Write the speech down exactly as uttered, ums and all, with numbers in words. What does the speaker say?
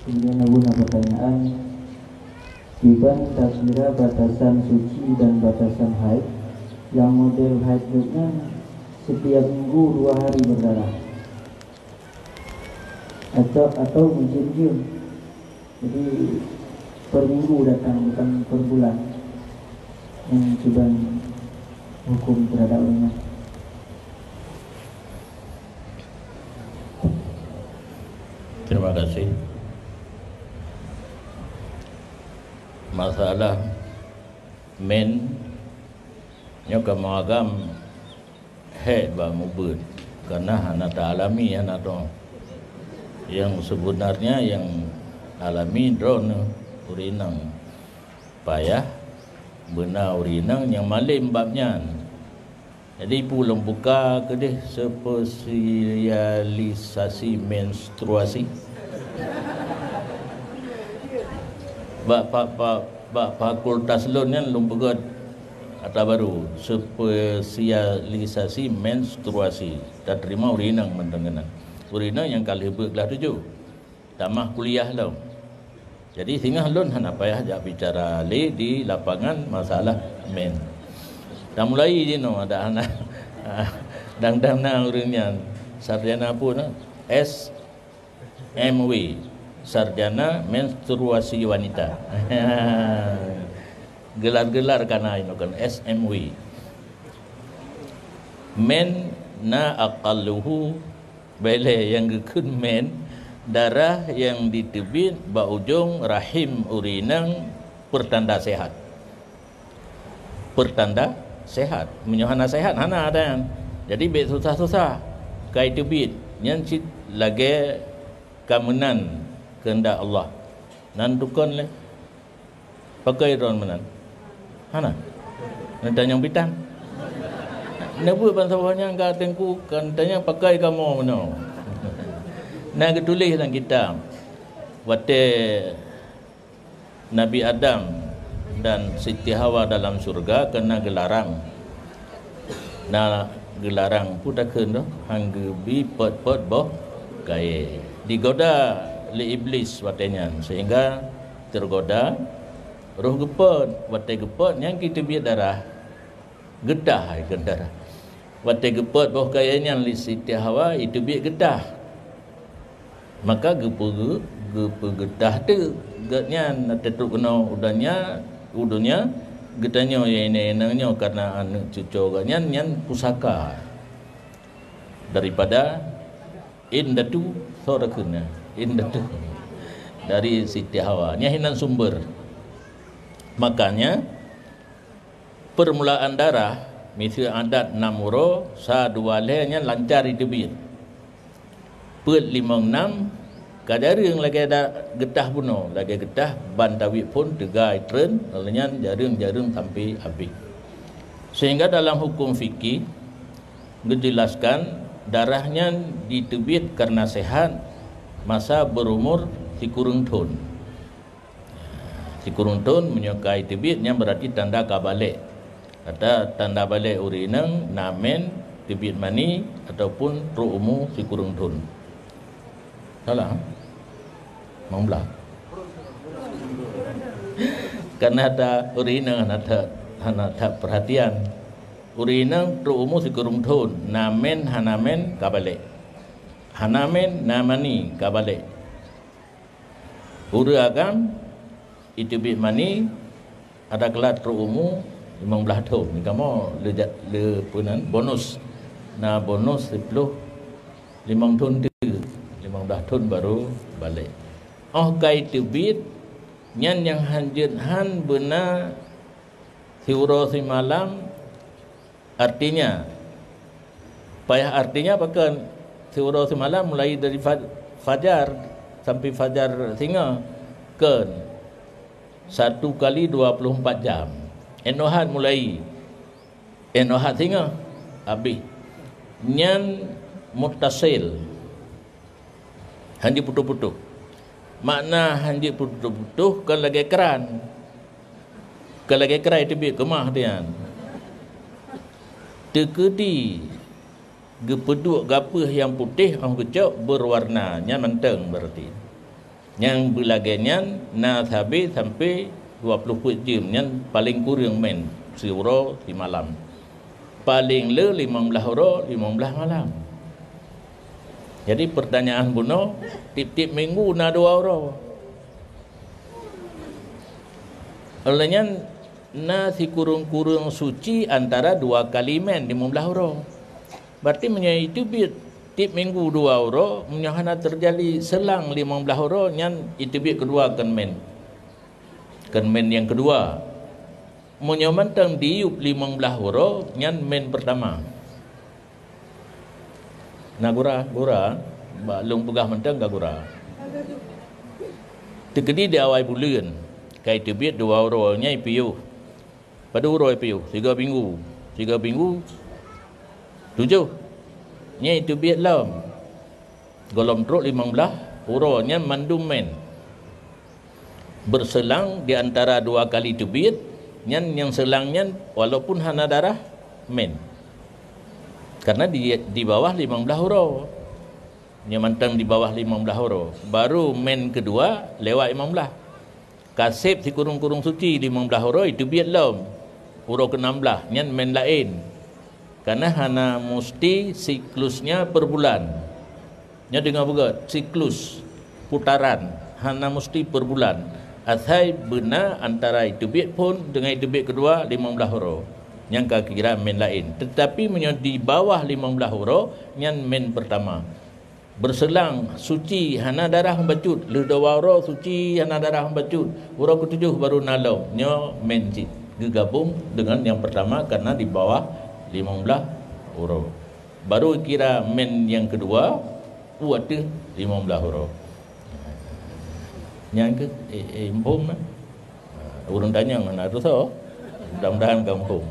Kemudian ada pertanyaan, kiban takira batasan suci dan batasan haid, yang model haid nyan setiap minggu dua hari berdarah atau atau mungkin jam. Jadi per minggu datang, bukan per bulan. Yang kiban hukum terhadap orang. Terima kasih. Masalah men nyoe ka meuagam hek bak mubeut, karena hana ta alami, hana tho. Yang sebenarnya yang alami droeneuh ureueng inong. Payah beuna ureueng inong nyang malem bab nyan. Jadi, peue lôn buka keudeh spesialisasi menstruasi. Bak, bak, bak, bak fakultas lôn nyan lôn peugöt ata baru, spesialisasi menstruasi. Tateurimong ureueng inong mantong keunan. Ureueng inong nyang ka lheueh beuet glah tujoh. Tamah kuliah lom. Jadi, singoh lôn hana payah jak bicara lé di lapangan masalah men. Tamulai jinoe adak hana. Dang-dang na ureueng nyan sarjana peue na? S M W, sarjana menstruasi wanita. Gelar-gelar ka na inoe kan, S M W. Men na aqalluhu Bèk lé nyang geukheun men, darah nyang jiteubiet bak ujong rahim ureueng inong peurtanda sehat. Peurtanda sehat. Meunyoe hana sehat, hana ata nyan. Jadi bèk susah-susah. Ka jiteubiet, nyan cit lagèe ka meunan keuheundak Allah. Nan tukon lé. Pakon droe meunan? Hana. Neutanyong bitang. Neubeuet bansaboh nyang ka teungku, ka neutanyong pakon kamoe meunoe. Na geutuléh lam kitab, watèe Nabi Adam dan Siti Hawa dalam syurga keu na geularang. Na geularang peue takheun tu, han geubi pôt-pôt boh kayèe. Digoda lé Iblis watèe nyan, sehingga teugoda roh geupôt. Watèe geupôt nyan jiteubiet darah, geutah ai keu darah. Watèe geupôt boh kayèe nyan lé Siti Hawa, jiteubiet geutah. Maka geupeu-, geupeugeutah teuk gobnyan, na teutrok keunoe u donya, u donya, geutanyoe nyang inong-inong nyoe karena aneuk cucoe gobnyan nyan pusaka daripada indatu, soe takheun nyan, indatu dari Siti Hawa. Nyan hinan sumber. Makanya, Peurmulaan darah, miseue adat nam uroe, sa dua lhèe nyan lancar jiteubiet. Peuet limong nam ka jareueng lagèe da-, geutah bunoe, lagèe geutah ban tawét phôn teuga jitreun, lheueh nyan jareueng-jareueng sampoe habéh. Sehingga dalam huköm fikih geujelaskan darah nyan jiteubiet kareuna seuhat masa beurumur sikureueng thôn. Sikureueng thôn meunyoe ka jiteubiet, nyan beurati tanda ka balek. Ata tanda balek ureueng inong na men, teubiet mani, ataupun trok umu sikureueng thôn. Salah? Limong blah. Karena ata ureueng inong hana that, hana that peurhatian. Ureueng inong trok umu sikureueng thôn, na men, hana men, ka balek. Hana men, na mani, ka balek. Ureueng agam jiteubiet mani, adak keulat trok umu limong blah thôn. Kamoe le ja-, le peunan bonus. Na bonus siplôh limong thôn teuk. Limong blah thôn barô balek. Óh ka jiteubiet, nyan nyang hanjeuet han beuna siuroe simalam, Artinya, payah artinya pakon? Siuroe simalam mulai dari fa-, fajar sampai fajar singoh, kon satu kali dua puluh empat jam. Inoe hat mulai, inoe hat singoh, habéh. Nyan muttasil. Han jiputôh-putôh. Makna han jiputôh-putôh kon lagèe kran. Kon lagèe kran teubiet keumah tu nyan. Teukeudi geupeuduek gapeuh nyang putéh óh geucok beurwarna, nyan mantong beurati. Nyang beulagée nyan na sabe sampoe dua ploh peuet jeuem, nyan paleng kureueng mén siuroe simalam. Paleng le limong blaih uroe, limong blaih malam. Jadi, peurtanyaan bunoe, tieb-tieb minggu na dua uroe. Óh lheueh nyan, na sikureueng-kureueng suci antara dua kali mén limong blaih uroe. Berarti meunyoe iteubiet tieb minggu dua uroe, meunyoe hana teujadi seulang limong blaih uroe, nyan iteubiet keudua kon mén. Kon mén nyang keudua. Meunyoe mantong diyub limong blaih uroe, nyan mén peurtama. Na gura, gura, bak lôn peugah mantong ka gura. Teukeudi di awai buleuen, ka iteubiet dua uroe, nyan ipiôh. Padub uroe ipiôh? Sigoe minggu. Sigoe minggu, tujoh. Nyan iteubiet lom. Gohlom trok limong blaih uroe, nyan mandum mén. Beuseulang di antara dua kali teubiet, nyan nyang seulang nyan walaupun hana darah, mén. Karena di, di bawah limong blaih uroe. Nyoe mantong di bawah limong blaih uroe. Baru mén keudua lewat limong blaih. Ka seb sikureueng-kureueng suci limong blaih uroe, iteubiet lom uroe keenam blaih, nyan mén laén. Karena hana musti siklusnya per bulan. Nyoe deungoe beugét, siklus, putaran, hana musti per bulan. Asai beuna antara iteubiet phon deungon iteubiet keudua limong blaih uroe. Nyang ka kira mén laén. Tetapi meunyoe di bawah limong blaih uroe, nyan mén peurtama. Beuseulang suci hana darah bacut, lheueh dua uroe suci hana darah bacut, uroe keutujoh baru na lom, nyoe mén cit geugabong deungon nyang peurtama karena di bawah limong blaih uroe. Baru kira mén nyang keudua u ateueh limong blaih uroe. Nyan keuh, eh, eh, muphom, eh? Ureuëng tanyong hana tusoe. Mudah-mudahan ka muphom.